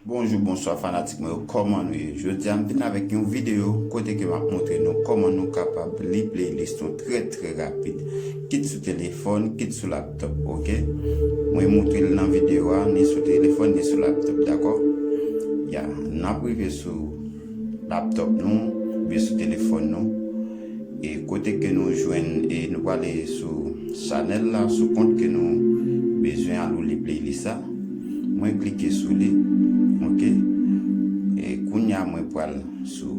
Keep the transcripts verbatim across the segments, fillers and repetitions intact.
Bonjou, bonswa fanatik mwen yo, kòman nou ye? Jodi a m vin avèk yon videyo kote ke m ap montre nou kòman nou kapab li playlist nou trè trè rapid, kit sou telefòn, kit sou laptòp, oke? Mwen montre l nan videyo a, ni sou telefòn, ni sou laptòp, dakò? Ya, n ap rive sou laptòp nou, oubyen sou telefòn nou. E kote ke nou jwenn, e nou prale sou chanèl la, sou kont ke nou bezwen al oule playlist la. Mwen klike sou li, oke. E kounye a mwen pral sou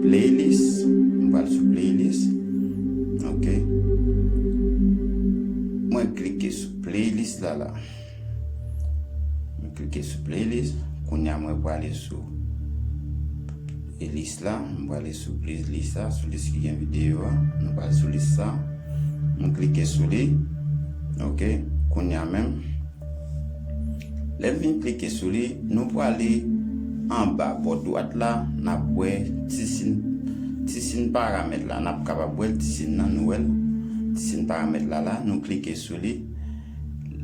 playlist, mwen pral sou playlist, oke. Mwen klike sou playlist la la. Mwen klike sou playlist. Kounye a mwen prale sou playlist la. Mwen prale sou playlist la, sou lis ki gen videyo a. Mwen prale sou lis sa. Mwen klike sou li. Oke. Kounye a menm, lè m fin klike sou li, nou prale anba bò dwat la, n ap wè ti sin, ti sin paramèt la. N ap kapab wè l, ti sin nan, nou wè l. Ti sin paramèt la la, nou klike sou li.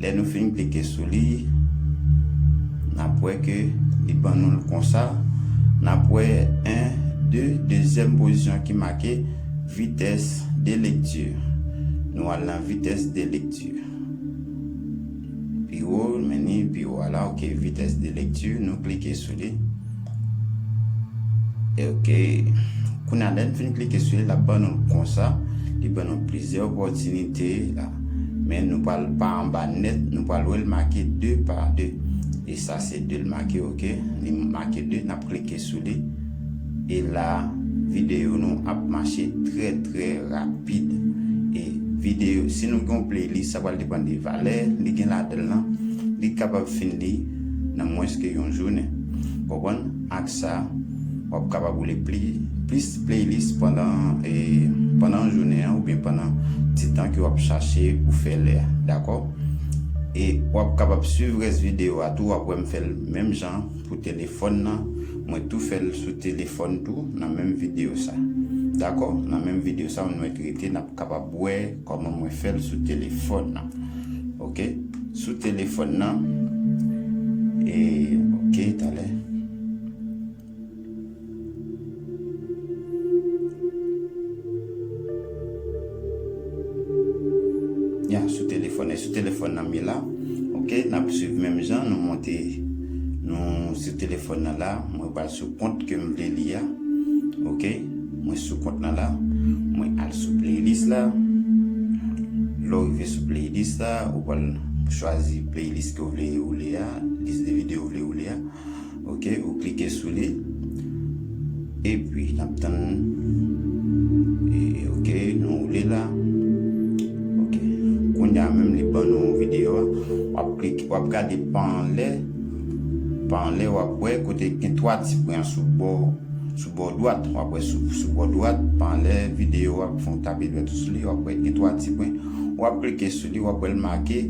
Lè nou fin klike sou li, n ap wè ke li ban nou l konsa. N ap wè en, de, dezyèm pozisyon ki make vitesse de lecture. Nou al nan vitesse de lecture. Pi wo, men ni pi wo a la, oke, vitesse de lecture, nou klike sou li. Oke. Kounye a, lè n fin klike sou li, l ap ban nou l konsa. Li ban nou plizyè opòtinite la. Men nou pral pa anba nèt, nou pral wè l make de pa de. E sa se de l make, oke? Li make de, n ap klike sou li. E la, videyo nou ap mache trè, trè rapid. E videyo, si nou gen yon playlist, sa pral depann de valè li gen ladan l lan. Li kapab fin li nan mwens ke yon jounen. Konprann? Ak sa, w ap kapab oule pli, plis playlist pandan, e, pandan jounen an oubyen pandan ti tan ke w ap chache pou fè lè a, dakò? E w ap kapab swiv rès videyo a tou, w ap wè m fè l menm jan pou telefòn nan. Mwen tou fè l sou telefòn tou nan menm videyo sa. Dakò? Nan menm videyo sa, nou mèt rete, n ap kapab wè kòman mwen fè l sou telefòn nan. Oke? Sou telefòn nan. E, oke, talè. Ya, sou telefòn, e sou telefòn nan m ye la. Oke, n ap swiv menm jan, nou monte, nou sou telefòn nan la, mwen pral sou kont ke m vle li a. Oke, mwen sou kont nan la, mwen al sou playlist la. Lè w rive sou playlist la, ou pral chwazi playlist ke w vle oule a, lis de videyo w vle oule a. Oke, ou klike sou li. Epi, n ap tann. E, oke, nou oule la. Oke. Kounye a menm, li ban nou videyo a. W ap klike, w ap gade pa anlè. Pa anlè, w ap wè kote gen twa ti pwen an sou bò, sou bò dwat. W ap wè sou, sou bò dwat, pa anlè videyo a, fè w tape dwèt ou sou li, w ap wè gen twa ti pwen. W ap klike sou li, w ap wè l make,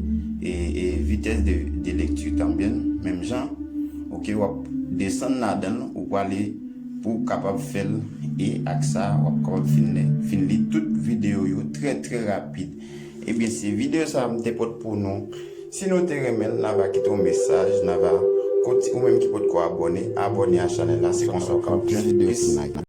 e, e, vitesse de, de lecture tanbyen, menm jan. Oke, w ap desann ladan l, ou prale pou w kapab fè l, e ak sa, w ap kapab fin li, fin li tout videyo yo trè, trè rapid. Ebyen, se videyo sa a m te pote pou nou. Si nou te renmen l, n a va kite yon mesaj, n a va konti-, ou menm ki potko abòne, abòne a chanèl la, se konsa w kapab jwenn plis